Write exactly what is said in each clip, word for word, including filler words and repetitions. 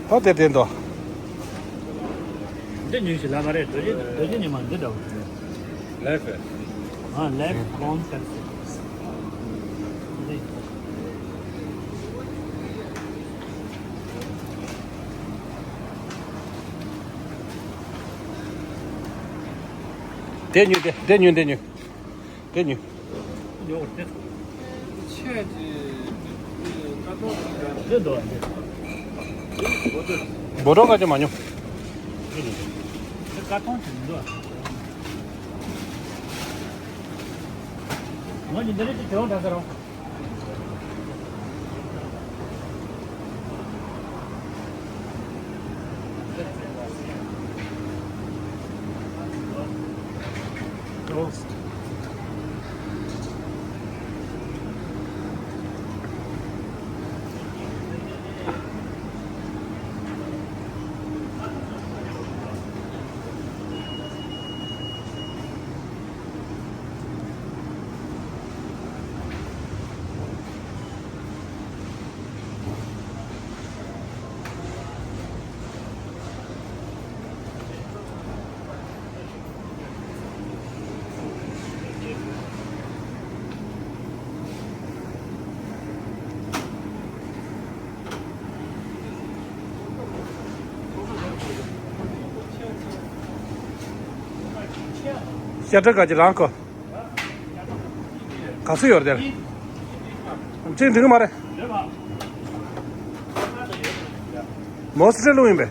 ད་དེ་བསྟན་ཏོ། འདི་ཉུང་ཞིག་ལབ་པ་རེད། རྡོ་རྗེ་རྡོ་རྗེ་ཉི་མ་འདི་འདྲ་བོ། ལེབ་ཨ་ལེབ་གོང་ཚར་སོང་། དེ་ཉོས་དེ་དེ་ཉོས་དེ་ཉོས། དེ་ཉོས། ཉོ་བར་དེ། ཆེད་ཀྱི་ཀ་ཏོག་ཅིག་ག་འདི་འདུག་འདི། འབོ་ཏོ་ཀ་ཅོ་མ་ཉོ། འདི་ཀ་ཏོག་ཅིག་འདུག་ངོ་ཉིན་འདི་རིགས་ཀྱི་གྲོང་འདྲ་ཟེར་རོ། ཤ་ཁྲག་ག་ཅི་རང་གོ། ག་ཚོད་ཡོད་རེད་དེ། ཅིག་འགྲིག་གི་མ་རེད། མོ་སི་ཊི་བླུགས་ཡིན་པས།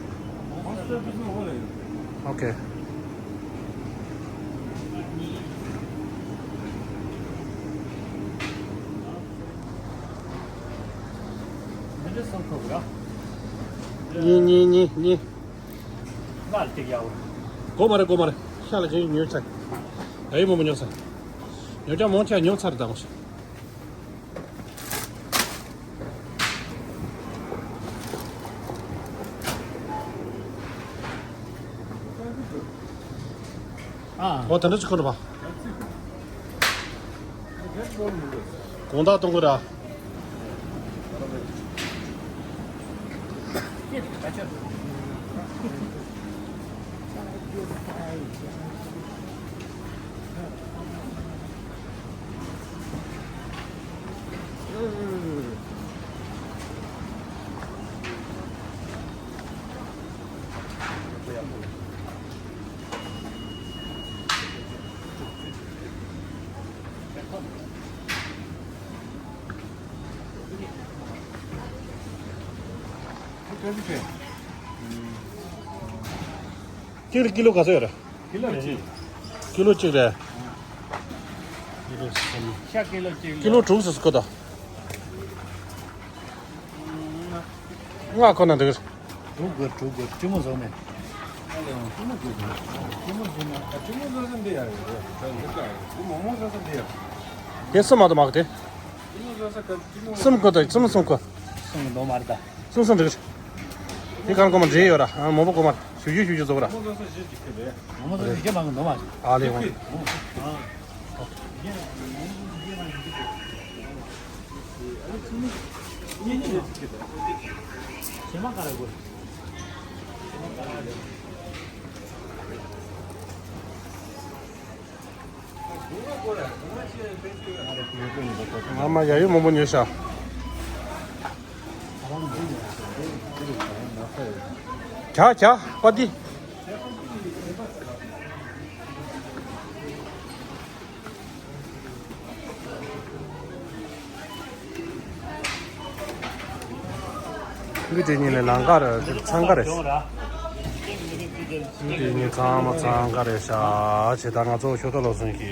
ཨོ་ཁེ། གཉིས་གཉིས་གཉིས་གཉིས། ང་ལ་ཏིག་ཡག་པོ། གོ་མ་རེད་གོ་མ་རེད། ཤ་ལ་ཅིག་ཉོས་ཚར། ཨ་ཡེ་མོ་མོ་ཉོ་ཚར། ཉོ་ཆ་མོ་ཆ་ཉོ་ཚར་དང་། ཨ། ཨོ་དེ་འདྲ་ཅིག་ཁོ་ན་པ། དགོང་དག་གཏོང་གི་ར། གཅིག་རེ་ཀི་ལོ་ག་ཚོད་ཡོད་རེད། ཀི་ལོ་གཅིག་ཀི་ལོ་གཅིག་རེད། ཤ་ཀི་ལོ་གཅིག་ཀི་ལོ་དྲུག་ཙམ་ཟེར་གོ་ད། ལྔ་ཁོ་ན་འགྲིག་དྲུག་དགོས་དྲུག་དགོས་གཅུང་མོ་བཟོ་མེད། གཅུང་མོ་བཟོ་མེད། གཅུང་མོ་བཟོ་ས་འདི་ཡ་རེད། མོ་མོ་བཟོ་ས་འདི་ཡ། དེ་གསུམ་མ་གཏོགས་མ་གི་དེ། གསུམ་གོ་ད་གསུམ་གསུམ་གོ། གསུམ་གི་འདོ་མ་རེད་ད། གསུམ་གསུམ་འགྲིག་དེ་གང་གོ་མ་འདྲེས་ཡོད་ར། མོ་པོ་གོ་མ་ཞུ་རྒྱུ་ཞུ་རྒྱུ་བཟོ་གི་ར། མོ་བཟོ་ས་བཞི་གཅིག་གི་རེད། མོ་བཟོ་ས་བཞི་མ་གི་འདོ་མ་རེད། ཨ་ལེ་འོང་། ང་མ་ཡ་ཡོད་མང་པོ་ཉོས་ཤག་གྱ་གྱ་པ་ཏི། ཡུལ་དེ་གཉིས་ནས་ལང་ཀ་རེད། འཚང་ཀ་རེད། ཡུལ་དེ་གཉིས་ཚང་མ་འཚང་ཀ་རེད་ཤག་བྱས་ད་ང་ཚོ་ཤོ་ཏོ་ལོ་སོན་གྱི་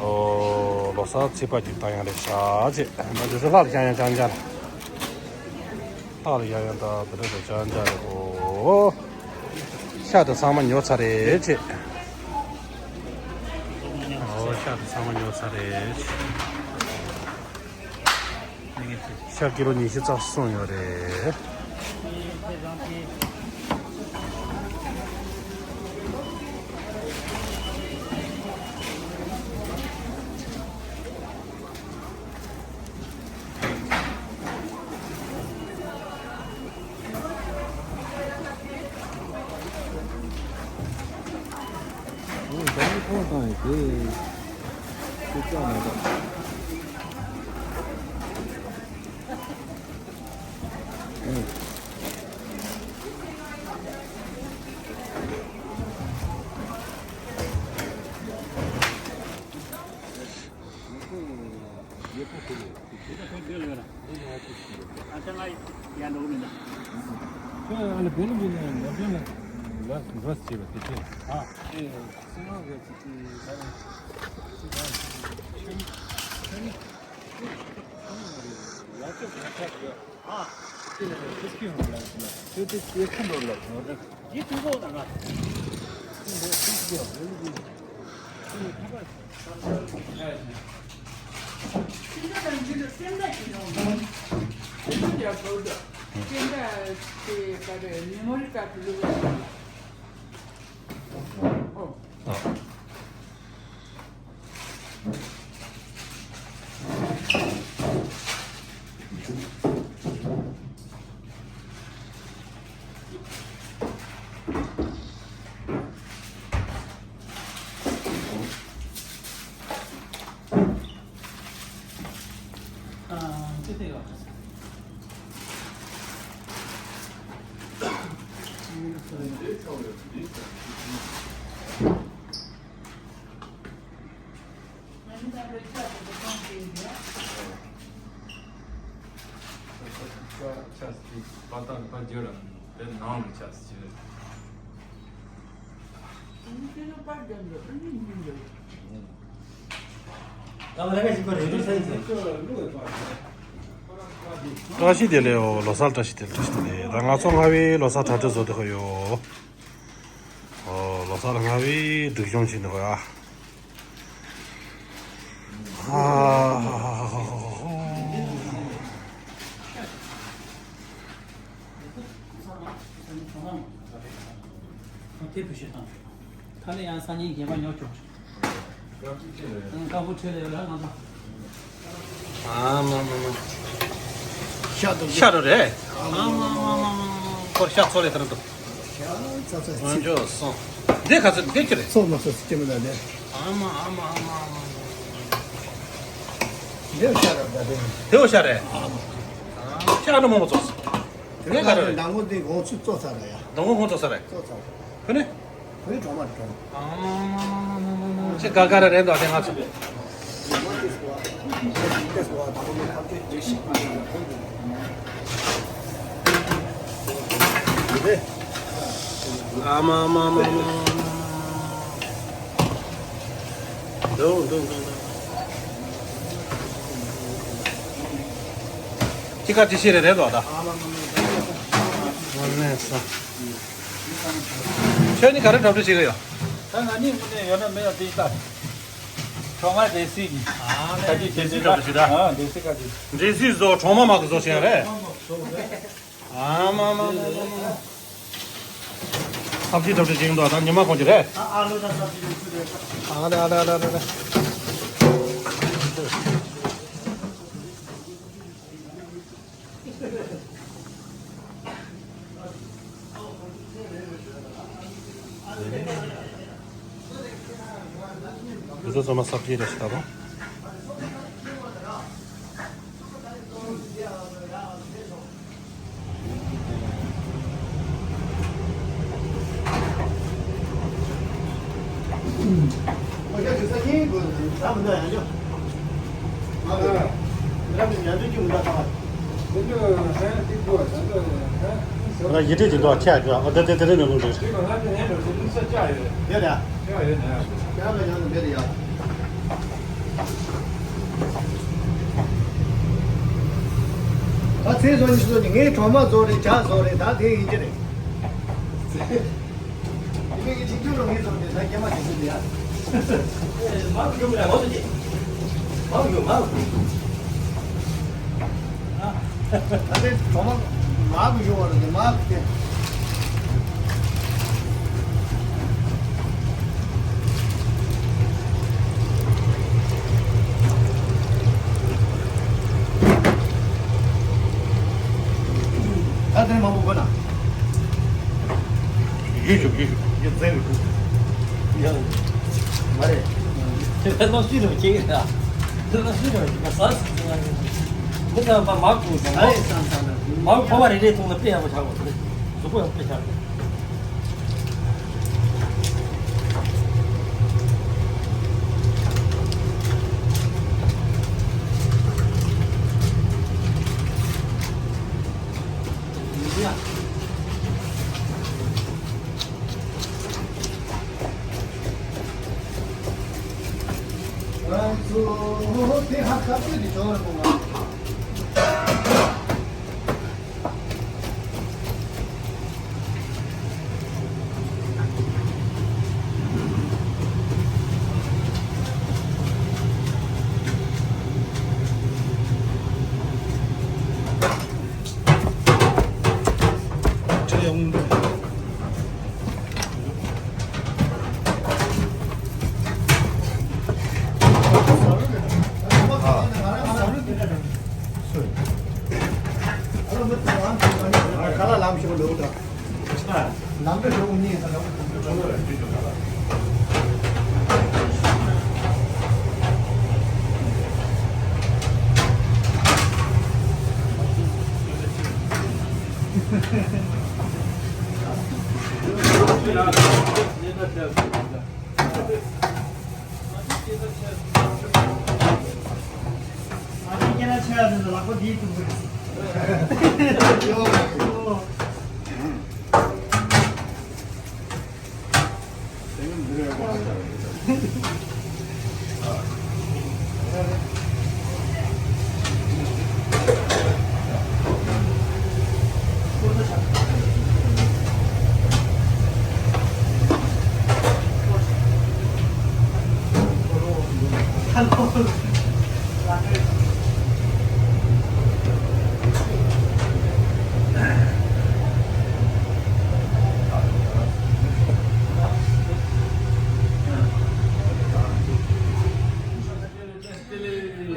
ཨོ་ལོ་གསར་ཚེས་པ་གཅིག་བཏང་ཡག་རེད་ཤག་བྱས་ད་དེ་ཚོ་ལྷག་ཀྱང་ཡང་ཅང་ཅང་། ལྷག་ལ་ཡང་ཡང་ད་དེ་འདྲ་དང་ཅང་ཅང་རེད་ཨོ། ཤ་དེ་ཚང་མ་ཉོ་ཚར་རེད་ཅེས། ཨོ་ཤ་དེ་ཚང་མ་ཉོ་ཚར་རེད་ཅེས། ཤ་ཀི་ལོ་ཉི་ཤུ་རྩ་གསུམ་ཡོད་རེད། ཨེ། ཁྱོད་ཅག་མ་གཏོགས། ཨེ། བཀྲ་ཤིས་བདེ་ལེགས། ཨོ་ལོ་གསར་བཀྲ་ཤིས་བདེ་ལེགས། བཀྲ་ཤིས་བདེ་ལེགས། ད་ང་ཚོ་སྔ་བའི་ལོ་གསར་གྲ་སྒྲིག་བཟོ་དེ་ཁོ་ཡོ། ཨོ་ལོ་གསར་སྔ་བའི་སྒྲིག་གཞུང་ཆེན་དེ་ཁོ་ཡ། ཨ། དེ་བུ་ཤེས་དང་། ད་ནི་ཡང་སང་ཉིན་རྒན་པ་ཉོ་ཆོག་ཨང་། ཨ་མ་མ་མ། ཤ་དང་། ཤ་རོ་རེད། ཨ་མ་མ་མ་མ་མ། ཁོར་ཤ་ཚོ་ལས་ཐར་འདུག་ཤ་ཚ་ཚ་ཨང་། ཅོ་སོང་། འདི་ག་ཚོད་འདི་ཅི་རེད། ཚོ་མ་ཚོ་ཅི་མི་ལ་ནས། ཨ་མ་ཨ་མ་ཨ་མ་ཨ་མ། འདི་ཤ་ར་ད་དེ། དེ་བོ་ཤ་རེད། ཨ་མ། ཤ་ཨ་ནུ་མོ་མོ་ཚོ། དེ་ག་རེད། ནང་ངོ་འདི་ངོ་ཚུད་ཚོ་ཚ་ར་ཡ། ནང་ངོ་ཚོ་ཚ་རེད། ཚོ་ཚ་ར། ཁོ་ནི། བོད་གྲོང་མ་གྲོང་། ཨ་མ་མ་མ་མ་མ་མ། ཅི་ག་ག་ར་རེད་འདུག་དེ་ང་ཚོ། ཨ་མ་མ་མ་མ་མ་མ། འདུག་འདུག་འདུག་འདུག་ཅི་ག་ཅི་ཤེས་རེད་རེད་འདུག་ད། ཨ་མ་མ་མ་མ། ཨ་ནེ་ས། ཁྱོད་གཉིས་ག་རེ་གྲ་སྒྲིག་བྱེད་ཀྱི་ཡོད། ད་ང་གཉིས་དངོས་གནས་ཡོད་ན་མེད་ན་དེ་ལྟ། གྲོག་མ་སྡེ་སྲིད་ཀྱི། ཨ་ནི་ཁ་ཅིག་སྡེ་སྲིད་གྲ་སྒྲིག་བྱེད་ད། ཨ་སྡེ་སྲིད་ཁ་ཅིག་སྡེ་སྲིད་བཟོ་གྲོག་མ་མ་གི་བཟོ་བྱེད་ཡ་རེད། ཨ་མ་མ་མ་མ་མ། ཐབས་ཤེས་གྲ་སྒྲིག་བྱེད་ཀྱི་འདུག་ད་ཉི་མ་གོང་གི་རེད། ཨ་ཨ་ལོ་ད་ཐབས་ཤེས་གྲ་སྒྲིག་རེད། ཨ་ལེ་ཨ་ལེ་ཨ་ལེ་ཨ་ལེ། དེ་ཚོ་ཚང་མ་སབ་ཇི་རེད་ཤག་ད་དུང་། ང་ཡི་གེ་ཅིག་འདུག་ཆ་ཡག་གི་ཨ་དེ་དེ་དེ་རེད་ནས་ལུང་རེད། ཡོད་རེད། ཡོད་རེད། ཡང་ལ་ཡང་ལ་མེད་རེད་ཡ། ད་ཚེ་བཟོ་ནི་བཟོ་ནི་ངའི་གྲོག་མ་བཟོ་རེད། ཇ་བཟོ་རེད། ད་དེ་ཡིན་གྱི་རེད། དེ་མིན་གྱི་ཆིག་ཆུ་རུ་ངེས་སོང་དེ་ད་སྐྱེ་མ་དེ་ཚོ་དེ་ཡ། མ་གུ་ཡོང་གི་ར་མ་གུ་དེ། མ་གུ་ཡོང་མ་གུ། ད་དེ་གྲོག་མ་མ་གུ་ཡོང་བ་རེད་དེ་མ་གུ་དེ། ད་དེ་མང་པོ་དགོས་ན། ཡུལ་ཞུགས་ཡུལ་ཞུགས་ཡུལ་བཙན་རུ་ཞུགས། ཡང་། མ་རེད། སློབ་ཤུལ་རུ་ཁྱེད་ཀྱི་ལ། སློབ་ཤུལ་རུ་ཁྱེད་ཀྱི་ས་སི་ཁྱེད་ཀྱི་མི་ཚང་མ་མ་གུ་ས་མ་གུ་ཕོ་བ་རེ་རེ་ཐོང་ལ་དཔེ་ཡག་པོ་ཆགས་པ་རེད། གཟུགས་པོ་ཡང་དཔེ་ཆགས་རེད།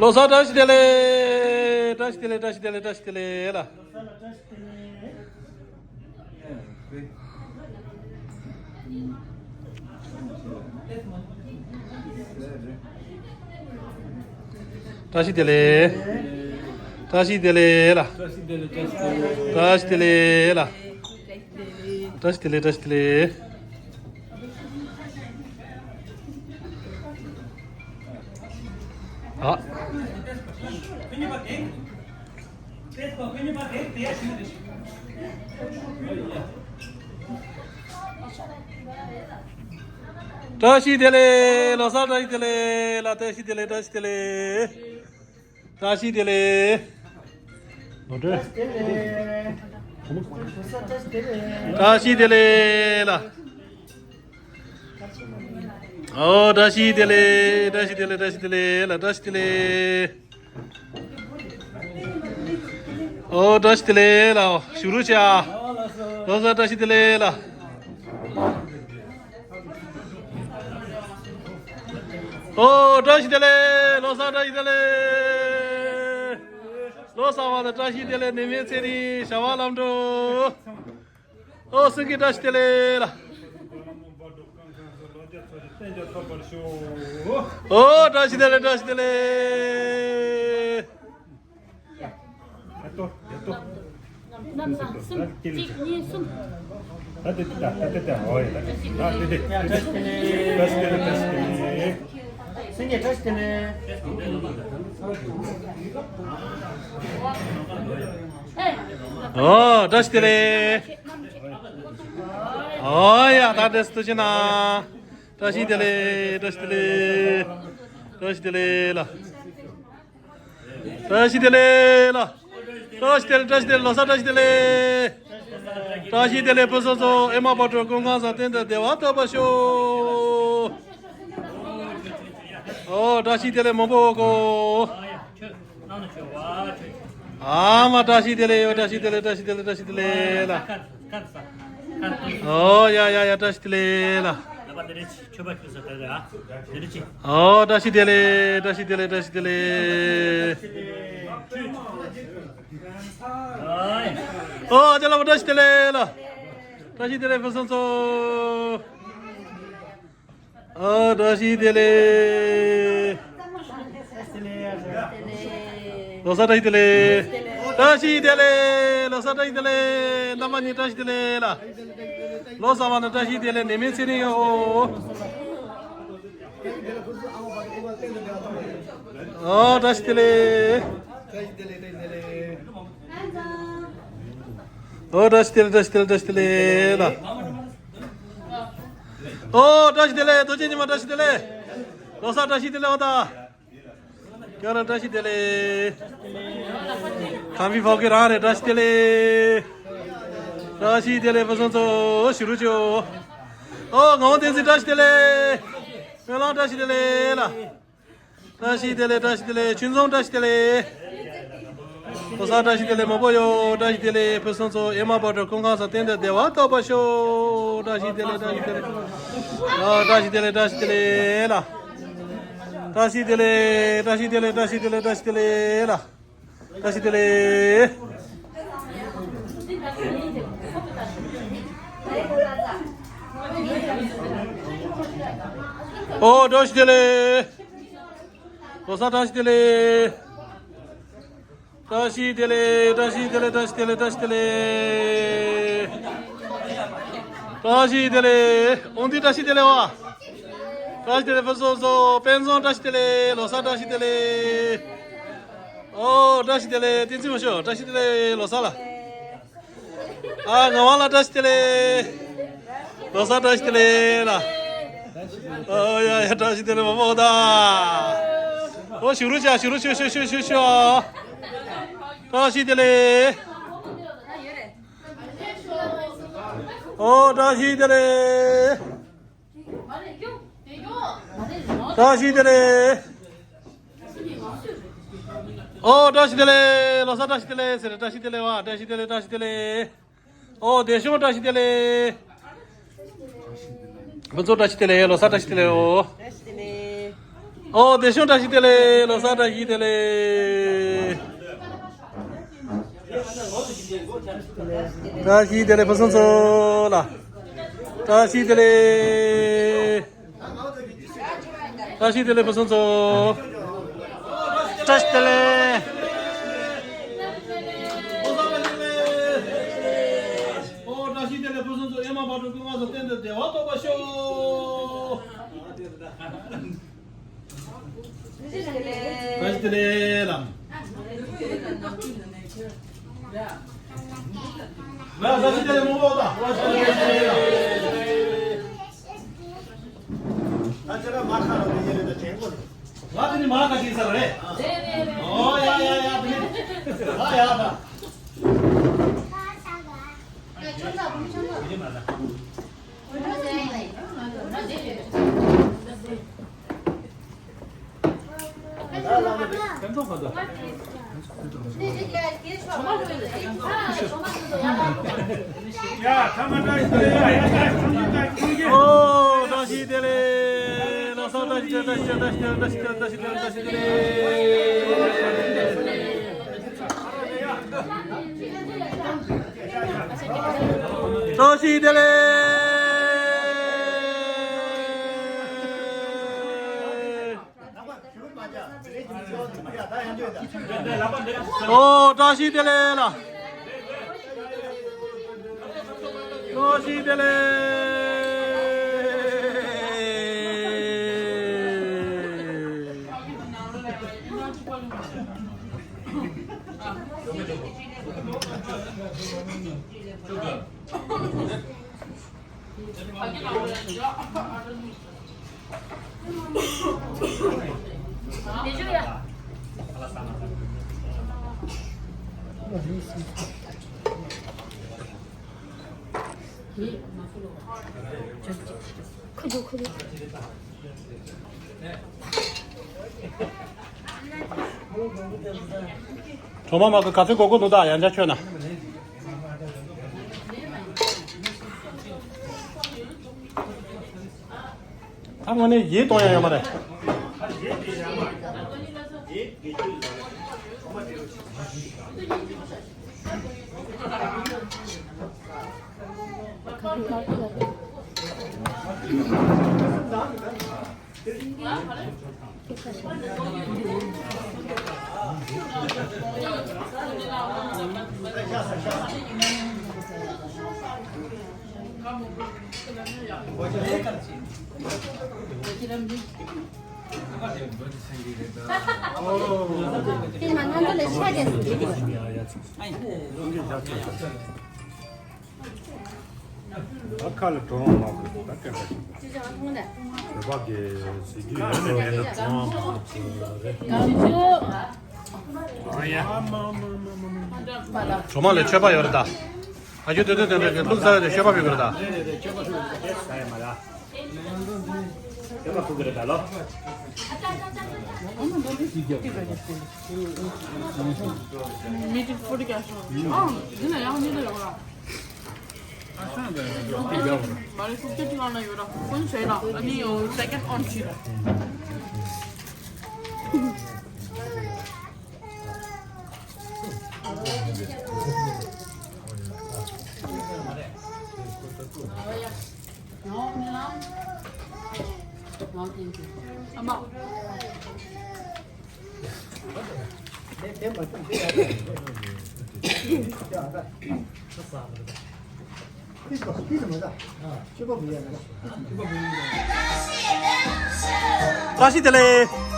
ལོ་གསར་བཀྲ་ཤིས་བདེ་ལེགས། བཀྲ་ཤིས་བདེ་ལེགས། བཀྲ་ཤིས་བདེ་ལེགས། བཀྲ་ཤིས་བདེ་ལེགས་ལ། བཀྲ་ཤིས་བདེ་ལེགས། བཀྲ་ཤིས་བདེ་ལེགས་ལ། བཀྲ་ཤིས་བདེ་ལེགས། བཀྲ་ཤིས་བདེ་ལེགས་ལ། བཀྲ་ཤིས་བདེ་ལེགས། བཀྲ་ཤིས་བདེ་ལེགས། ཨ། བཀྲ་ཤིས་བདེ་ལེགས། ལོ་གསར་བཀྲ་ཤིས་བདེ་ལེགས་ལ། བཀྲ་ཤིས་བདེ་ལེགས། བཀྲ་ཤིས་བདེ་ལེགས། བཀྲ་ཤིས་བདེ་ལེགས། ལོ་འདྲེ། བཀྲ་ཤིས་བདེ་ལེགས་ལ། ཨོ་བཀྲ་ཤིས་བདེ་ལེགས། བཀྲ་ཤིས་བདེ་ལེགས། བཀྲ་ཤིས་བདེ་ལེགས་ལ། བཀྲ་ཤིས་བདེ་ལེགས། ཨོ་བཀྲ་ཤིས་བདེ་ལེགས་ལ། བཞུགས་རོགས་བྱ། ལོ་གསར་བཀྲ་ཤིས་བདེ་ལེགས་ལ། ཨོ་བཀྲ་ཤིས་བདེ་ལེགས། ལོ་གསར་བཀྲ་ཤིས་བདེ་ལེགས། ལོ་གསར་པ་ལ་བཀྲ་ཤིས་བདེ་ལེགས། ནད་མེད་ཚེ་རིང་བྱ་བ་ལམ་འགྲོ། ཨོ་སེང་གེ་བཀྲ་ཤིས་བདེ་ལེགས་ལ། ཨོ་བཀྲ་ཤིས་བདེ་ལེགས། བཀྲ་ཤིས་བདེ་ལེགས། ཡ་ཏོ་ཡ་ཏོ། རྣམ་པ་གསུམ། གཅིག་གཉིས་གསུམ། ད་དེ་དེ་ད་ད་དེ་དེ་ཨོ་ཡ་ད་དེ་ད་དེ་དེ་བཀྲ་ཤིས་བདེ་ལེགས། བཀྲ་ཤིས་བདེ་ལེགས། བཀྲ་ཤིས་བདེ་ལེགས། སེང་གེ་བཀྲ་ཤིས་བདེ་ལེགས། ཨོ་བཀྲ་ཤིས་བདེ་ལེགས། ཨོ་ཡ་ད་དེ་སུ་ཅི་ན། བཀྲ་ཤིས་བདེ་ལེགས། བཀྲ་ཤིས་བདེ་ལེགས། བཀྲ་ཤིས་བདེ་ལེགས་ལ། བཀྲ་ཤིས་བདེ་ལེགས་ལ། བཀྲ་ཤིས་བདེ་ལེགས། བཀྲ་ཤིས་བདེ་ལེགས། ལོ་གསར་བཀྲ་ཤིས་བདེ་ལེགས། བཀྲ་ཤིས་བདེ་ལེགས་ཕུན་སུམ་ཚོགས། ཨེ་མ་བག་དྲོ་ཀུན་ཁང་བཟང་བསྟན་དང་བདེ་བ་ཐོབ་པར་ཤོག། ཨོ་བཀྲ་ཤིས་བདེ་ལེགས་མང་པོ་ཡོད་གོ། ཨ་མ་བཀྲ་ཤིས་བདེ་ལེགས། བཀྲ་ཤིས་བདེ་ལེགས། བཀྲ་ཤིས་བདེ་ལེགས། བཀྲ་ཤིས་བདེ་ལེགས་ལ། ཨོ་ཡ་ཡ་ཡ་བཀྲ་ཤིས་བདེ་ལེགས་ལ། ཨོ་བཀྲ་ཤིས་བདེ་ལེགས། བཀྲ་ཤིས་བདེ་ལེགས། བཀྲ་ཤིས་བདེ་ལེགས། ཨོ་ཨ་ཅག་ལགས་བཀྲ་ཤིས་བདེ་ལེགས་ལ། བཀྲ་ཤིས་བདེ་ལེགས་ཕུན་སུམ་ཚོགས། ཨ། བཀྲ་ཤིས་བདེ་ལེགས། ལོ་གསར་བཀྲ་ཤིས་བདེ་ལེགས། བཀྲ་ཤིས་བདེ་ལེགས། ལོ་གསར་བཀྲ་ཤིས་བདེ་ལེགས། རྣམ་པ་གཉིས་བཀྲ་ཤིས་བདེ་ལེགས་ལ། ལོ་གསར་པ་ན་བཀྲ་ཤིས་བདེ་ལེགས། ནད་མེད་ཚེ་རིང་ཡོང་། ཨོ། བཀྲ་ཤིས་བདེ་ལེགས། ཨོ། བཀྲ་ཤིས་བདེ་ལེགས། བཀྲ་ཤིས་བདེ་ལེགས། བཀྲ་ཤིས་བདེ་ལེགས་ལ། ཨོ། བཀྲ་ཤིས་བདེ་ལེགས། རྡོ་རྗེ་ཉི་མ་བཀྲ་ཤིས་བདེ་ལེགས། ལོ་གསར་བཀྲ་ཤིས་བདེ་ལེགས། ཨོ་ད། ཁྱོད་རང་བཀྲ་ཤིས་བདེ་ལེགས། ཁམས་པའི་ཕོ་སྐྱེས་རང་རེད། བཀྲ་ཤིས་བདེ་ལེགས། བཀྲ་ཤིས་བདེ་ལེགས། ཕུན་སུམ་ཚོགས། ཞུ་རུ་ཅོ། ཨོ། ངག་དབང་བསྟན་འཛིན་བཀྲ་ཤིས་བདེ་ལེགས། སྨོན་ལམ་བཀྲ་ཤིས་བདེ་ལེགས་ལ། བཀྲ་ཤིས་བདེ་ལེགས། བཀྲ་ཤིས་བདེ་ལེགས། ཆུ་འཛོམས་བཀྲ་ཤིས་བདེ་ལེགས། ལོ་གསར་བཀྲ་ཤིས་བདེ་ལེགས། མང་པོ་ཡོད། བཀྲ་ཤིས་བདེ་ལེགས། ཕུན་སུམ་ཚོགས། ཨེ་མ་བག་དྲོ། སྐུ་ཁམས་བཟང་། བརྟན་དུ་བདེ་བ་ཐོབ་པར་ཤོག་བཀྲ་ཤིས་བདེ་ལེགས། བཀྲ་ཤིས་བདེ་ལེགས། ཨ། བཀྲ་ཤིས་བདེ་ལེགས། བཀྲ་ཤིས་བདེ་ལེགས་ལ། བཀྲ་ཤིས་བདེ་ལེགས། བཀྲ་ཤིས་བདེ་ལེགས། བཀྲ་ཤིས་བདེ་ལེགས། བཀྲ་ཤིས་བདེ་ལེགས་ལ། བཀྲ་ཤིས་བདེ་ལེགས། ཨོ། བཀྲ་ཤིས་བདེ་ལེགས། ལོ་གསར་བཀྲ་ཤིས་བདེ་ལེགས། བཀྲ་ཤིས་བདེ་ལེགས། བཀྲ་ཤིས་བདེ་ལེགས། བཀྲ་ཤིས་བདེ་ལེགས། བཀྲ་ཤིས་བདེ་ལེགས། བཀྲ་ཤིས་བདེ་ལེགས། ཨོང་ཏི། བཀྲ་ཤིས་བདེ་ལེགས་བ། བཀྲ་ཤིས་བདེ་ལེགས། ཕུན་སུམ་ཚོགས། དཔལ་འཛོམས། བཀྲ་ཤིས་བདེ་ལེགས། ལོ་གསར་བཀྲ་ཤིས་བདེ་ལེགས། ཨོ། བཀྲ་ཤིས་བདེ་ལེགས། བསྟན་འཛིན་མ་ཤོ། བཀྲ་ཤིས་བདེ་ལེགས། ལོ་གསར་ལ། ཨ། ངག་དབང་ལགས་བཀྲ་ཤིས་བདེ་ལེགས། ལོ་གསར་བཀྲ་ཤིས་བདེ་ལེགས་ལ། ཨོ་ཡ་ཡ། བཀྲ་ཤིས་བདེ་ལེགས་མ་མོ་ད། ཨོ། ཞུ་རུ་ཅོ། ཞུ་རུ་ཅོ། ཞུ་ཞུ་ཞུ་ཞུ། བཀྲ་ཤིས་བདེ་ལེགས། ཨོ། བཀྲ་ཤིས་བདེ་ལེགས། བཀྲ་ཤིས་བདེ་ལེགས། ཨོ། བཀྲ་ཤིས་བདེ་ལེགས། ལོ་གསར་བཀྲ་ཤིས་བདེ་ལེགས་ཟེར། བཀྲ་ཤིས་བདེ་ལེགས་བ། བཀྲ་ཤིས་བདེ་ལེགས། བཀྲ་ཤིས་བདེ་ལེགས། ཨོ། བདེ་སྐྱོང་བཀྲ་ཤིས་བདེ་ལེགས། ཕུན་ཚོགས་བཀྲ་ཤིས་བདེ་ལེགས། ལོ་གསར་བཀྲ་ཤིས་བདེ་ལེགས། ཨོ། བཀྲ་ཤིས་བདེ་ལེགས། ཨོ། བདེ་སྐྱོང་བཀྲ་ཤིས་བདེ་ལེགས། ལོ་གསར་བཀྲ་ཤིས་བདེ་ལེགས། བཀྲ་ཤིས་བདེ་ལེགས། ཕུན་སུམ་ཚོགས་ལ། བཀྲ་ཤིས་བདེ་ལེགས། བཀྲ་ཤིས་བདེ་ལེགས། ཕུན་སུམ་ཚོགས། བཀྲ་ཤིས་བདེ་ལེགས། ཨོ། བཀྲ་ཤིས་བདེ་ལེགས། ཕུན་སུམ་ཚོགས། ཨེ་མ་བག་དྲོ། སྐུ་ཁམས་བཟང་། བརྟན་དུ་བདེ་བ་ཐོབ་པར་ཤོག་བཀྲ་ཤིས་བདེ་ལེགས་ལགས། ལ། བཀྲ་ཤིས་བདེ་ལེགས་མང་པོ་དང་། བཀྲ་ཤིས་བདེ་ལེགས། ང་དེ་ནི་མ་ཁ་ཤས་ས་རེད། ཨོ་ཡ་ཡ་ཡ། དེ་ནི་ཨ་ཡ་ད། ཨོ། བཀྲ་ཤིས་བདེ་ལེགས། ལོ་གསར་བཀྲ་ཤིས་བདེ་ལེགས། བཀྲ་ཤིས་བདེ་ལེགས། བཀྲ་ཤིས་བདེ་ལེགས། བཀྲ་ཤིས་བདེ་ལེགས། བཀྲ་ཤིས་བདེ་ལེགས། ཨོ། བཀྲ་ཤིས་བདེ་ལེགས་ལ། བཀྲ་ཤིས་བདེ་ལེགས། གྲོ་མ་མ་གི་ག་ཚོད་གོ་གོ་འདུག་ད་ཡང་བསྐྱར་ཁྱོད་ན། ད་དངོས་གནས་ཡིད་གཏོང་ཡ་ཡོད་མ་རེད། ད་ཁ་ལ་གྲོང་མ་དགོས་ད་སྐད་པ་ཞིག་བོད་པ་གི་ཟེར་རྒྱུ་ཡོད་ན་མེད་ན་གྲོང་མ་དགོས་རེད། གྲོང་མ་ལ་མཆོད་པ་ཡོད་རེད་ད། ཨ་ཁྱོད་དོན་དོན་དོན་དོན་དོན་བླུག་ཚར་བའི་མཆོད་པ་ཕུལ་དགོས་རེད་ད། མི་དེ་ཕུར་རྒྱག་ཤོག་ཨང་འདི་ན་ཡང་མི་ལ་ཡོང་ར། མ་རེད་ཁུག་ཀྱི་ཅི་ལ་ན་ཡོད་ར་ཁོ་ནི་བྱས་ལ་ཨ་ནི་ཡོ་སེ་ཀེན་ཨོན་བྱས་ར། བཀྲ་ཤིས་བདེ་ལེགས།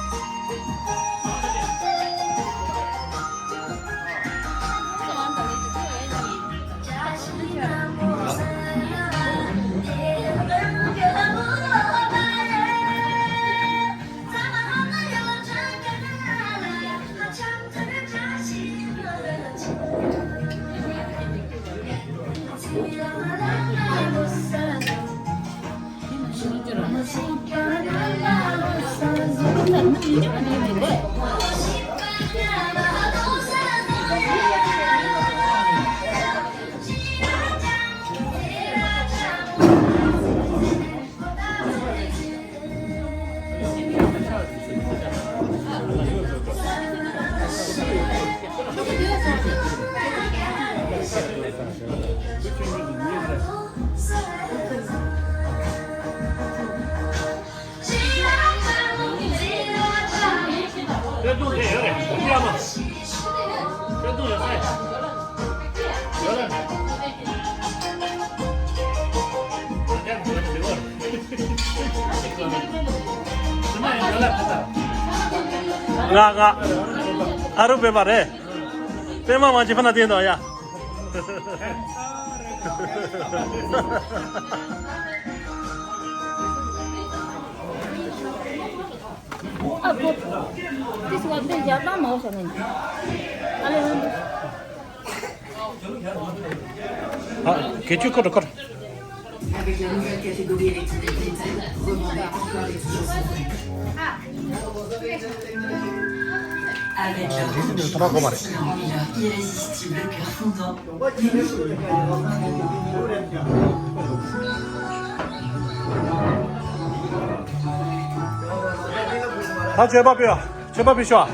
ང་ང་ཨ་རུ་བོད་པ་རེད། པད་མ་མ་བྱས་ཕ་ན་བསྟན་དང་ཡ། ཨ་ཁོ། དེ་སུ་བ་དེ་ཡར་ལྟ་མ་འོ་ཤ་ནི། ཨ་ལེ་ཧོན། ཨ་གེ་ཆུ་ཁོ་ར་ཁོ་ར། Avec la rouge, la mila irrésistible, cœur fondant. ད་མཆོད་པ་ཕུལ། མཆོད་པ་ཕུལ་ཤོག་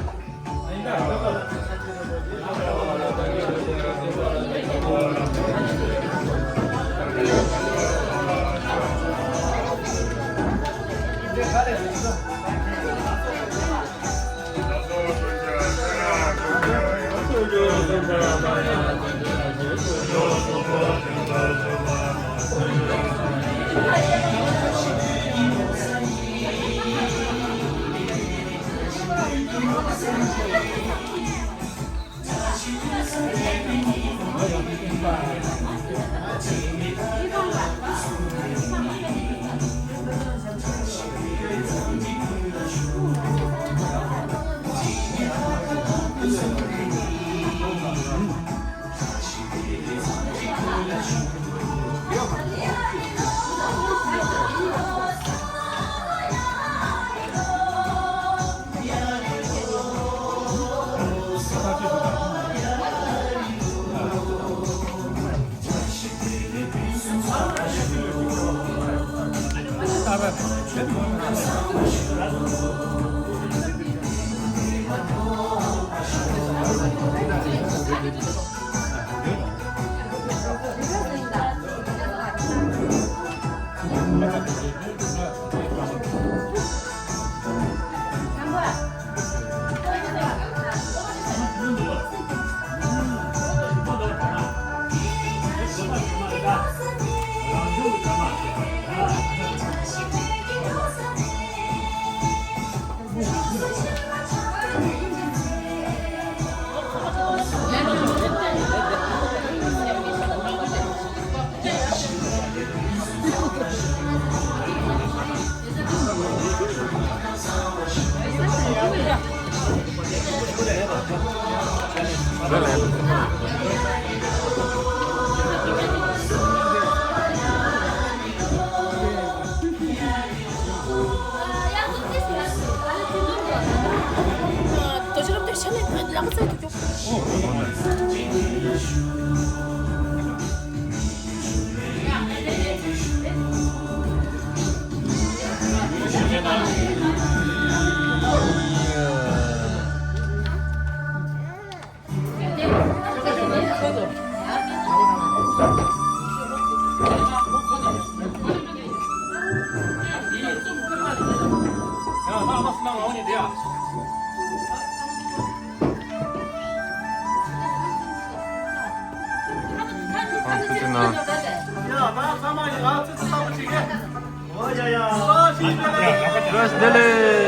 བཀྲ་ཤིས་བདེ་ལེགས།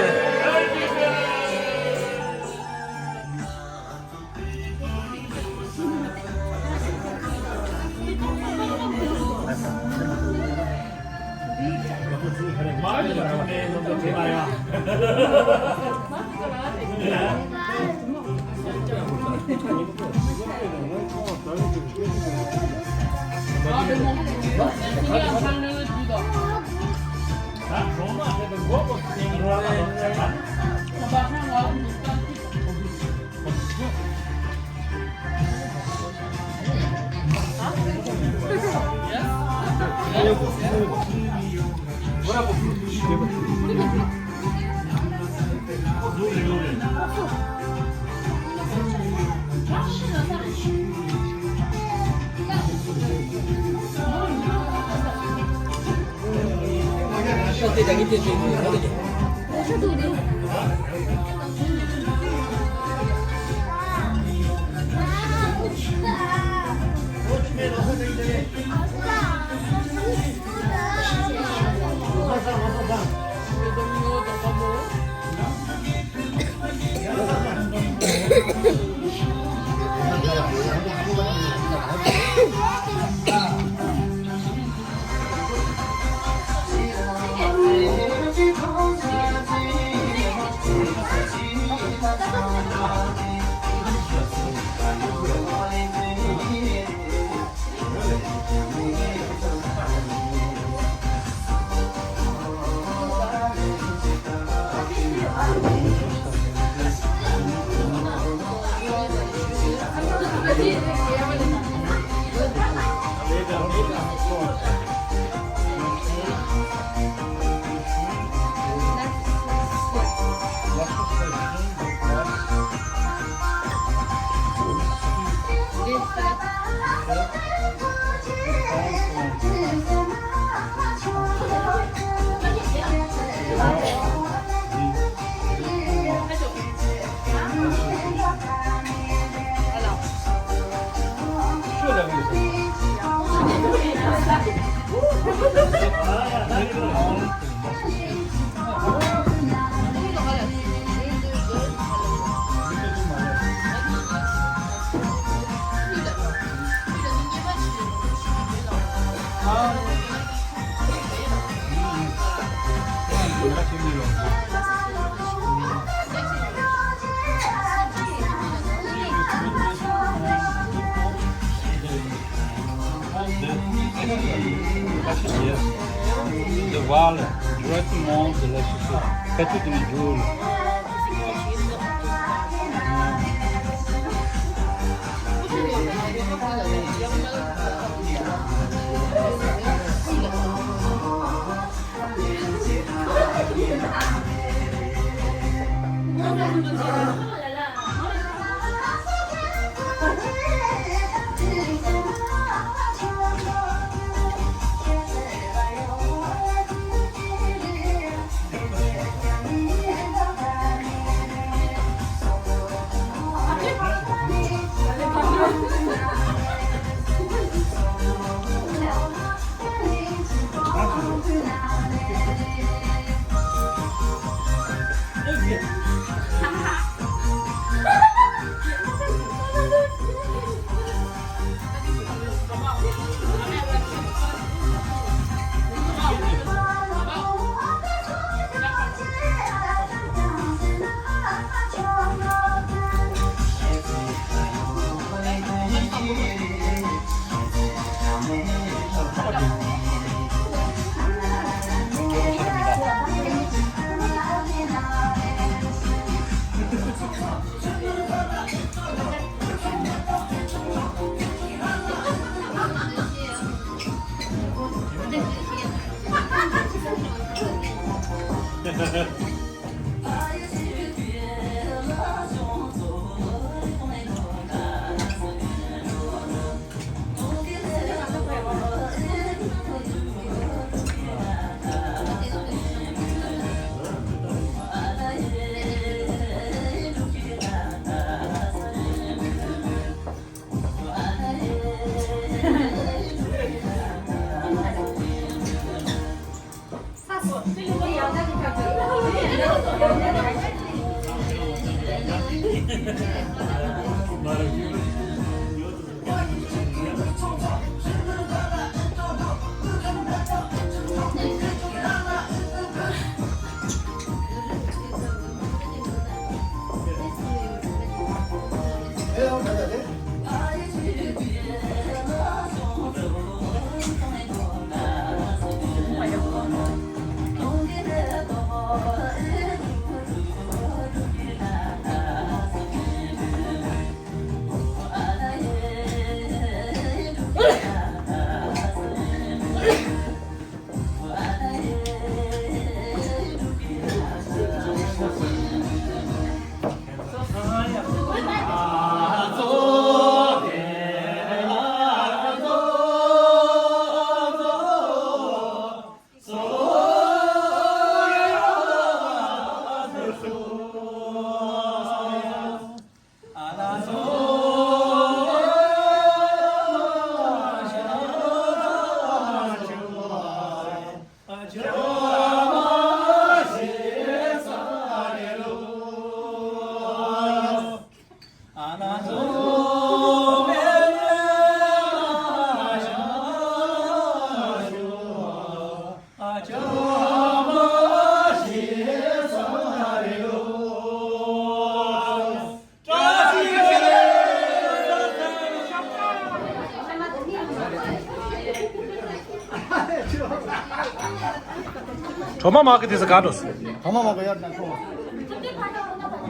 གྲོ་མ་མ་གི་དེ་ས་ག་འགྲོ་སོང་། གྲོ་མ་མ་གི་ཡར་ནང་ཁོང་།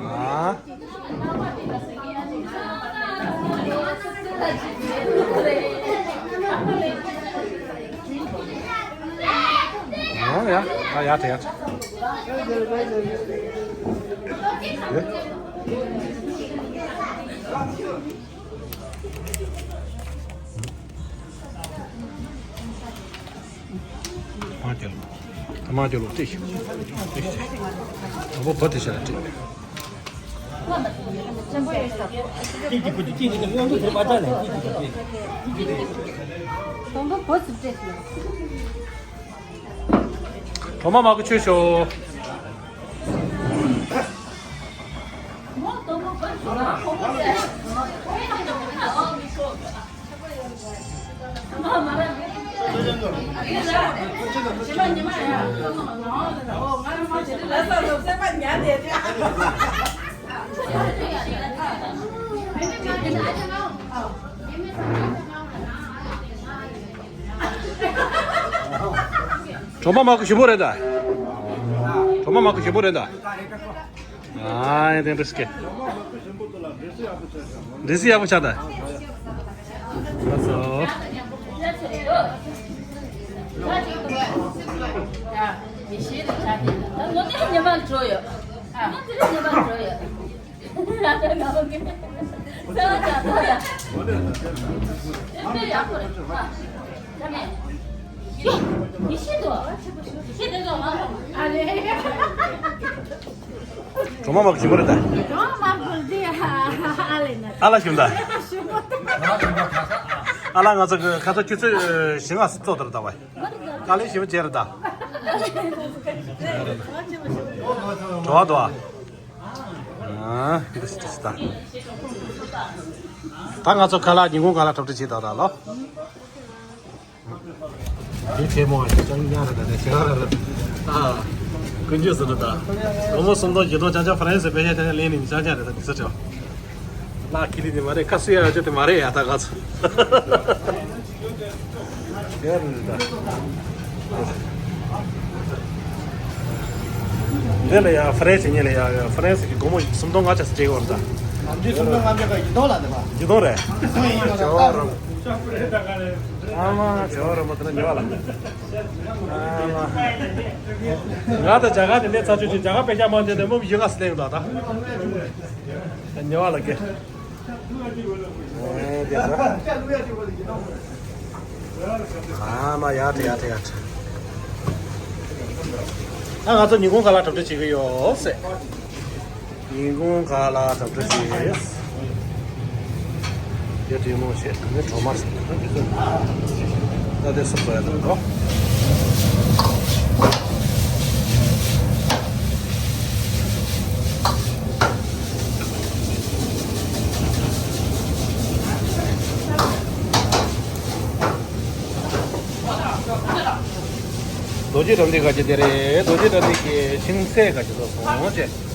ཨ། ཨ་ཡ། ཨ་ཡ་དེ་ཡ། ཨེ། མ་རྒྱལ་ལོ། མ་རྒྱལ་ལོ་སྤྲད་ཤིག་སྤྲད་ཤིག་དང་པོ་བུ་དེ་ཤ་ལ་སྤྲད། ཏིག་ཏིག་ཁུ་ཏིག་ཏིག་ཏིག་དངོས་འདུག་དེ་མ་བྱ་ལས་ཏིག་ཏིག་ཏིག་དང་པོ་བུ་ཚོ་སྤྲད་ཤིག་གྲོ་མ་མ་གི་ཆོས་ཤོག་གྲོ་མ་མ་གི་ཞིམ་པོ་རེད་ད། གྲོ་མ་མ་གི་ཞིམ་པོ་རེད་ད། ཨ་ཡ་དེ་འདྲ་སྐད། འདི་སི་ཡག་པོ་ཆགས་ད། ལགས་སོ། གྲོ་མ་མ་གི་ཞིམ་པོ་རེད་ད། གྲོ་མ་མ་གི་ཞིམ་པོ་རེད་ད། ཨ་ལ་ཞིམ་ད། ཨ་ལ་ང་ཚོ་གི་ཁ་ཚ་ཆུ་ཚོད་བཞི་ལྔ་སུ་ཙོག་དེར་ད་བ། ཨ་ལ་ཞིམ་པོ་བྱས་རེད་ད། གྲོ་བ་དོ། ཨ་འདི་སི་འདི་སི་ད། ད་ང་ཚོ་ཁ་ལག་ཉིན་གུང་ཁ་ལག་གྲ་སྒྲིག་བྱེད་ད་ད་ལོ། དེ་ཆེ་མོ་བ་ཞིག་ཅང་ཉག་རེད་ད་ཆེ་བ་རེད་ད། ཨ། ཀུན་སྤྱོད་ཟེར་ན་ད། སྒོར་མོ་སུམ་སྟོང་བཞི་སྟོང་ཅང་ཅང་ཧྥ་རན་སི་པེ་ཤ་ཅང་ཅང་ལེན་ནས་ཅང་ཅང་རེད་ད་དེ་ཚོ་ཆེ་བ། ལག་ཁྱི་ལི་དེ་མ་རེད། ཁ་སུ་ཡ་ཡ་ཅོ་དེ་མ་རེད་ཡ། ད་ག་ཚོད་ཡ་རེད་ད། འདི་ལ་ཡ་ཧྥ་རན་སི་ཉིད་ལ་ཡ་ཧྥ་རན་སི་གི་སྒོར་མོ་སུམ་སྟོང་ལྔ་བརྒྱ་ཙམ་སྤྲད་ཡོད་རེད་ད། འདི་སུམ་སྟོང་ལྔ་བརྒྱ་ག་ཡིན་མདོག་ལ་འདི་པ། ཡིན་མདོག་རེད། སུ་ཡིན་མདོག་ལ་ད། ཨ་མ་ཇོ་ར་མ་དེ་ན་ཉེ་བ་ལ། ང་དང་རྒྱ་གར་དེ་ནས་ཚ་ཆུ་ཆུ་རྒྱ་གར་པེ་ཤ་མང་ཆེ་དེ་མོ་ཡིན་ང་སི་ལེང་དང་ད། ཉེ་བ་ལ་གེ། ཨ་མ་ཡ་ཏྲི་ཡ་ཏྲི་ཡ་ཏྲི། ཨ་ང་ཚོ་ཉིན་གུང་ཁ་ལག་གྲ་སྒྲིག་བྱེད་ཀྱི་ཡོད་ཟེར། ཉིན་གུང་ཁ་ལག་གྲ་སྒྲིག་བྱེད། ཡ་ཏྲི་མོ་ཆེ་ནི་གྲོ་མ་ཟེར་ན་འདི་ཚོ། ད་དེ་སུབ་བཟོ་ཡ་དང་དོ། རྡོ་རྗེ་གྲ་སྒྲིག་ག་ཅི་དེ་རེད། རྡོ་རྗེ་གྲ་སྒྲིག་གི་ཤིང་ཚལ་ག་ཅི་ཚོ་སོང་བྱས།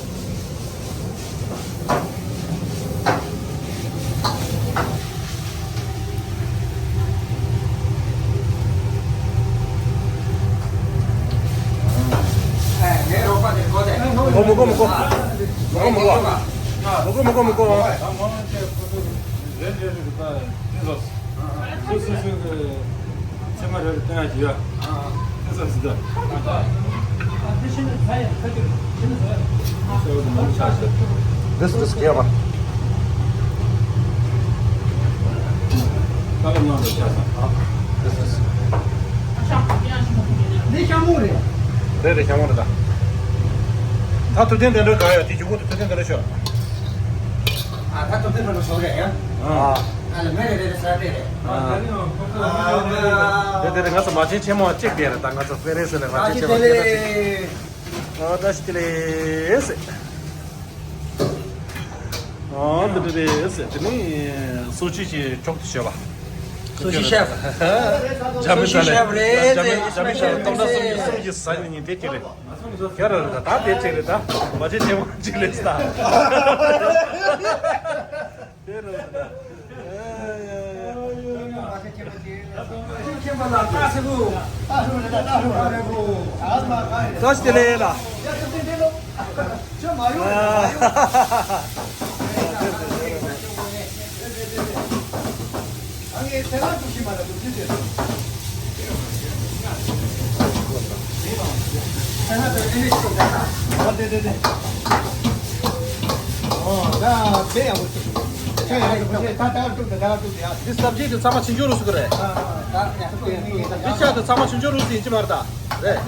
མི་དགོས་མི་དགོས་མི་དགོས། མི་དགོས་མི་དགོས་མི་དགོས། རེད་རེད་རེད། ད་སུ་སུ་སུ་གི་ཚེ་མ་རེ་རེ་བསྟན་ཡ་ཅིག་ཡ། ཨ་ཨ། ཨ་ཨ། This, this, yeah, man. This, this. རེད་རེད། ཤ་མོ་རེད་ད། ད་ཐུབ་བསྟན་དེ་འདྲ་ག་ཡ། དེ་རྒྱུ་གུ་དེ་ཐུབ་བསྟན་དེ་འདྲ་ཤོག་ཨ་ད་ཐུབ་བསྟན་དེ་འདྲ་ཤོག་རེད་ཡ། ཨ། ཨ་ལ་མེ་རེ་རེ་རེ་ས་རེ་རེ། ཨ། དེ་དེ་རེ་ང་ཚོ་མ་བྱན་ཆེན་མོ་གཅིག་དེ་རེད་ད། ང་ཚོ་ཧྥེ་རེ་སི་ལ་མ་བྱན་ཆེན་མོ་གཅིག་ལ་གཅིག་ཨ་ད་ཤི་ལེ་སི། ཨ་འདི་འདྲ་རེད་སི། དེ་ནི་སུ་ཤི་ཞིག་ཅོག་ཏུ་བྱོས་པ། སུ་ཤི་ཤེ་ཕ། ཇ་མི་ཤ་ལེ། ཇ་མི་ཤ་ལེ། སྟོང་ཕྲག་སུམ་ཅུ་སུམ་ཅུ་ཟ་ནི་ཉིན་དེ་གཅིག་རེད། ཁྱེད་རང་ད་ད་དེ་གཅིག་རེད་ད། མ་བྱན་ཆེན་མོ་གཅིག་ལེ་སི་ད། ད་ཤི་དེ་ལེ་ལ། འདི་སབ་ཇི་དེ་ཚང་མ་ཆུང་ཆུང་རུ་སུ་གི་རེད། འདི་ཤ་དེ་ཚང་མ་ཆུང་ཆུང་རུ་སུ་ཡིན་གྱི་མ་རེད་ད། རེད།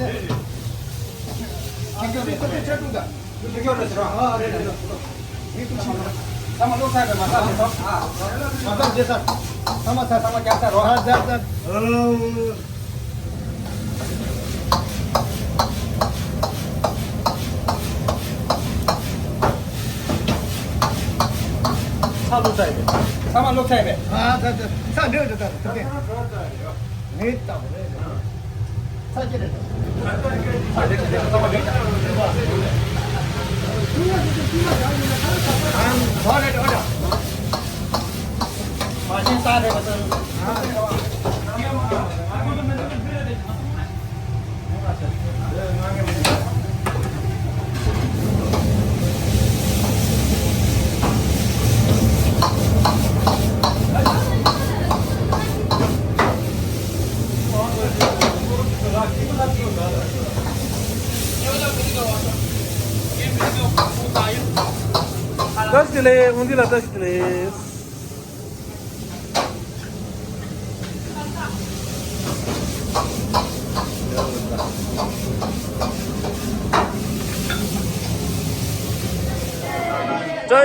ཚང་མ་བླུགས་ཚར་བས་མ་ཚར་ཞིག་ཐོབ། མ་ཚར་རྗེས་ཚར། ཚང་མ་ཚར། ཚང་མ་རྒྱབ་ཚར་རོ། ཚར་ཚར་ཚར། ཚར་བླུགས་ཚར་བས། ཚང་མ་བླུགས་ཚར་བས། ཨ་ཚར་ཚར། ཚར་འདྲ་འདྲ་ཚར། ངས་བཏང་བ་རེད། བཀྲ་ཤིས་བདེ་ལེགས། དབང་འདུས་ལགས་བཀྲ་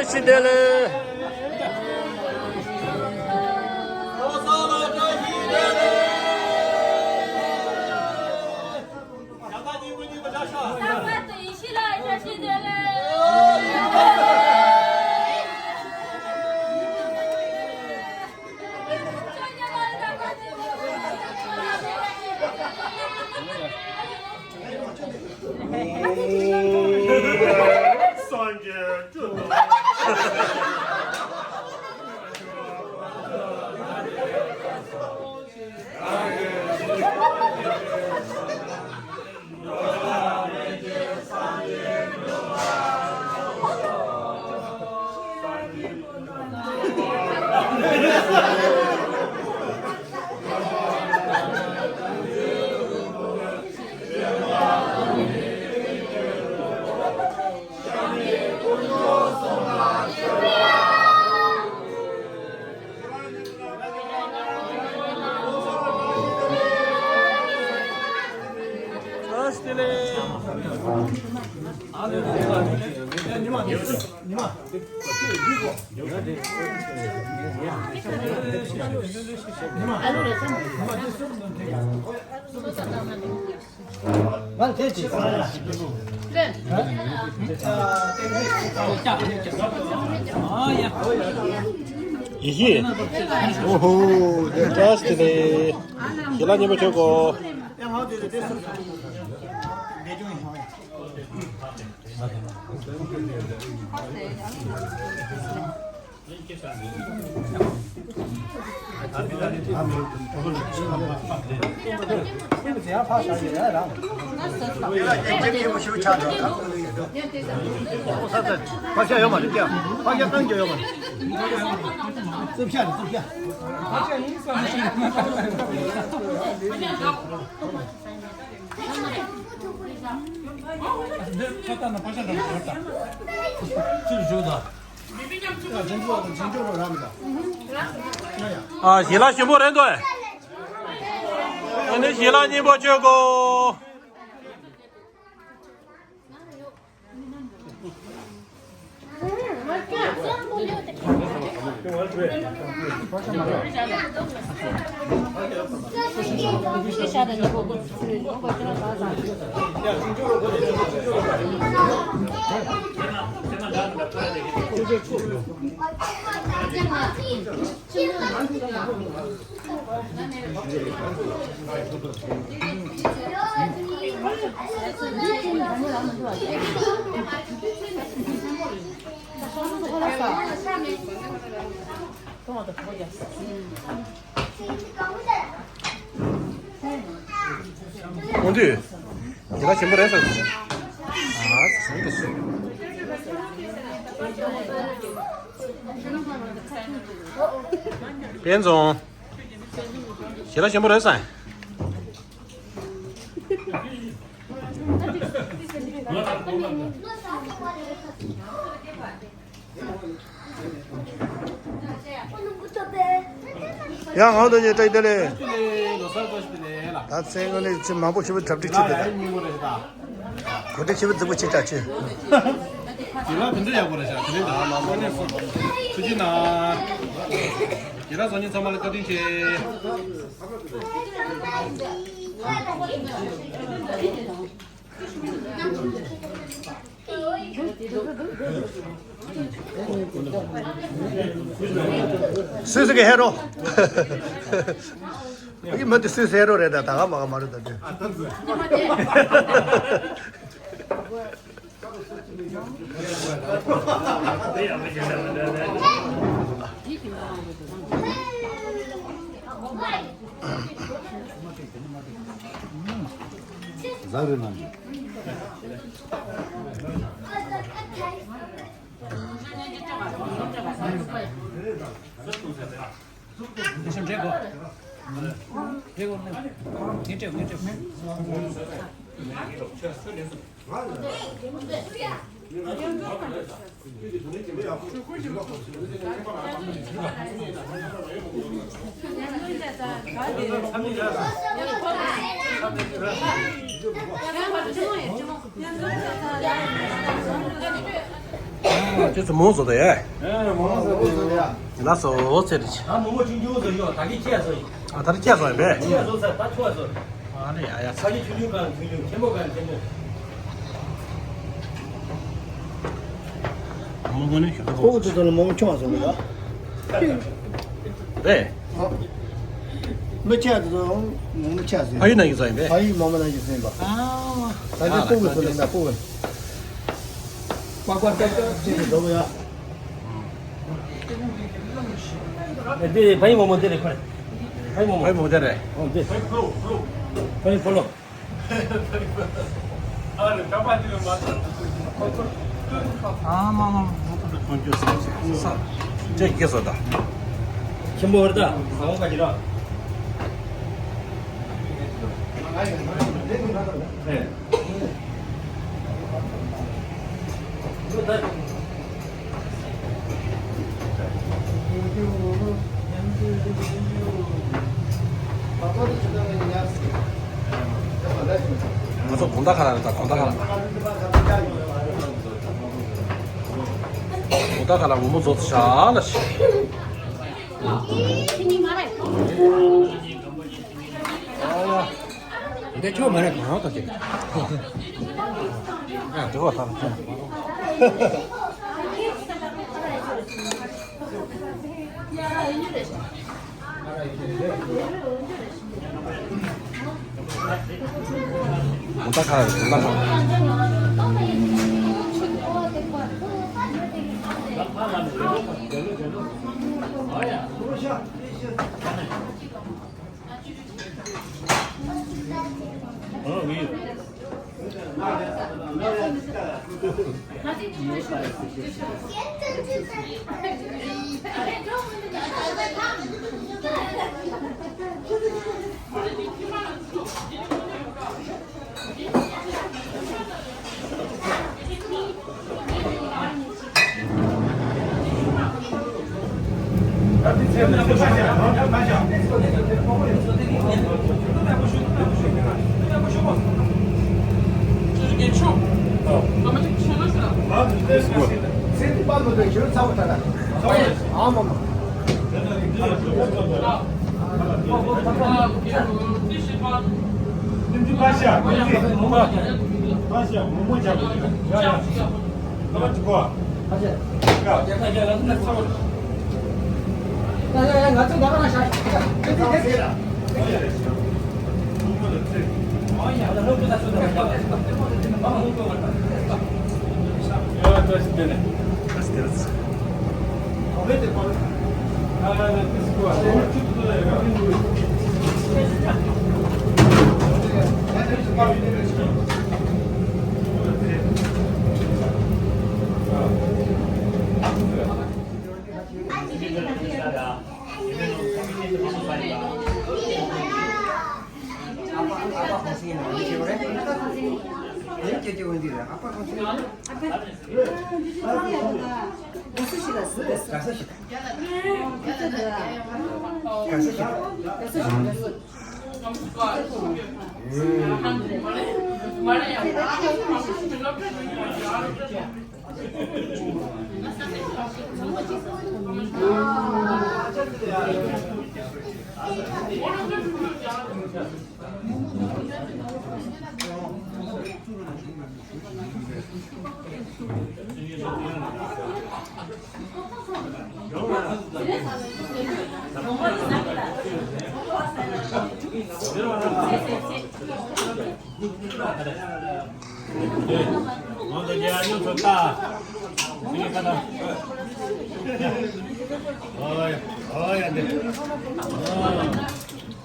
ཤིས་བདེ་ལེགས། བཀྲ་ཤིས་བདེ་ལེགས། སངས་རྒྱས་སྐྱོན་དང་། ཡེ་ཤེས། ཨོ་ཧོ། བཀྲ་ཤིས་བདེ་ལེགས། ཞལ་ལག་མཉེས་པོ་མཆོད་གོ། ཕག་ཤ་ཡོད་མ་རེད་ཀྱང་། ཕག་ཤ་གང་གྱང་ཡོད་མ་རེད། རྩུབ་ཤ་རེད། རྩུབ་ཤ། ཨ། ཞལ་ལག་ཞིམ་པོ་རེད་འདུག་ཨ་ནི་ཞལ་ལག་མཉེས་པོ་མཆོད་གོ། འོང་དུས། ཉི་མ་ཆེན་པོ་རེད་ཟེར་གྱི། ཨ་ཙི། དཔལ་རྫོང་། ཞེ་དྲག་ཆེན་པོ་རེད་ཟེར། ཡང་ང་དང་ཉེ་བཀྲ་ཤིས་བདེ་ལེགས། ལོ་གསར་བཀྲ་ཤིས་བདེ་ལེགས་ལ། ད་ཚེ་སྔོན་ནས་ཚེ་མང་པོ་ཞིག་གྲ་སྒྲིག་བྱེད་དེ། ཡ་ཡ་ཉིན་མོ་རེད་ད། གོ་སྒྲིག་ཞིག་རྫིག་པོ་བྱེད་དྲག་ཆེ། དེ་ལ་དེ་འདྲ་ཡག་པོ་རེད་ཤག་དེ་རིང་ད་ལ་མོ་ནས་སོ། ཐུགས་རྗེ་གནང་། དེ་ལ་བཟང་ཉིན་ཚང་མ་ལ་བཀའ་དྲིན་ཆེ། སུས་སུ་གི་ཧེ་རོ། ཡི་མ་དེ་སུས་ཧེ་རོ་རེད་ད། ད་ག་མ་ག་མ་རེད་ད་དེ། ཟ་རེ་ན། ཁྱེད་ཚོ་མོ་བཟོ་དང་ཡ། ཨེ། མོ་བཟོ་དང་ཡ། ལགས་སོ། ཚེ་རིང་། ཨ། མོ་མོ་ཆུང་ཆུང་བཟོ་ཡོད། ད་གིན་ཁྱེད་བཟོ་ཡིན། ཨ། ད་རེས་ཁྱེད་བཟོ་ཡིན་པས། ཁྱེད་བཟོ་ས་ད་ཁྱོད་བཟོ། ཨ་ནི་ཡ་ཡ། ད་གིན་ཆུང་ཆུང་གང་ཆུང་ཆུང་། ཆེན་པོ་གང་ཆེན་པོ། མོ་མོ་ནི་ཞུ་ཁོ་བོ་ཚོ་ཚོ་ལ་མོ་མོ་ཆུང་བ་བཟོ་དགོས་ད། རེད། མི་ཆེ་དེ་ཚོ་མོ་མོ་ཆེ་ཟིན། ཕ་ཡུལ་ནང་གི་བཟོ་ཡིན་པས། ཕ་ཡུལ་མ་མོ་ནང་གི་ཟིན་པ། ཨ། ད་ལྟ་ཕྲུ་གུ་ཚོ་ལ་ན་ཕྲུ་གུ། པགས་པ་ཏག་ཏག་ཅིག་གི་འགྲོ་གི་ཡ། ཨེ། དེ་ཕ་ཡུལ་མོ་མོ་དེ་རེད། ཁོ་རེད། ཕ་ཡུལ་མོ་མོ། ཕ་ཡུལ་མོ་མོ་དེ་རེད། ཨོ་དེ། ཕ་ཡུལ་ཕོ་ལོ། ཕ་ཡུལ་ཕོ་ལོ། ཨ་རེ། ཀ་པ་ཅི་རེད་མ་ཐོན། ཨ་མ་མ་མ། ཁོང་ཁྱོད་ས་ས་ས་ཅེ་སྐྱེས་སོ་ད། ཆེན་པོ་བར་ད་ཟ་འོང་ག་ཅི་ར། ཨེ། ང་ཚོ་གོང་ད་ཁ་ལ་རེད་ད། གོང་ད་ཁ་ལ། ད་ལ་ངོ་མོ་ཚོ་ཤ་ལ་ཤི། འདི་ཁྱོད་མ་རེད་གང་ལྟར་ཅིག་ཨ་འདི་བ་ལྟར།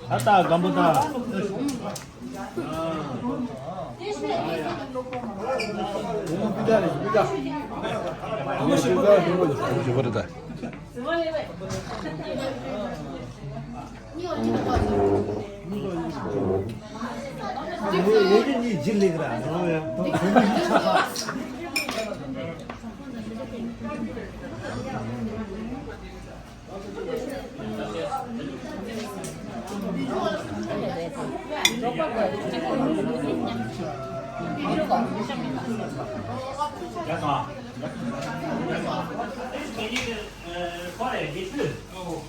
ཨ་ཏ་སྒམ་པོ་ཏ།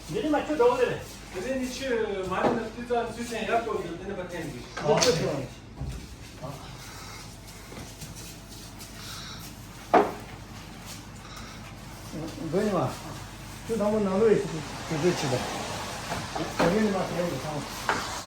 འདི་ནི་མ། ཁྱོད་དང་པོ་ནང་ལོགས་ཡི་དེ་ཚོའི་ཆེད་དུ། དེ་ནི་མ་དེ་ཡོང་གི་ཚང་།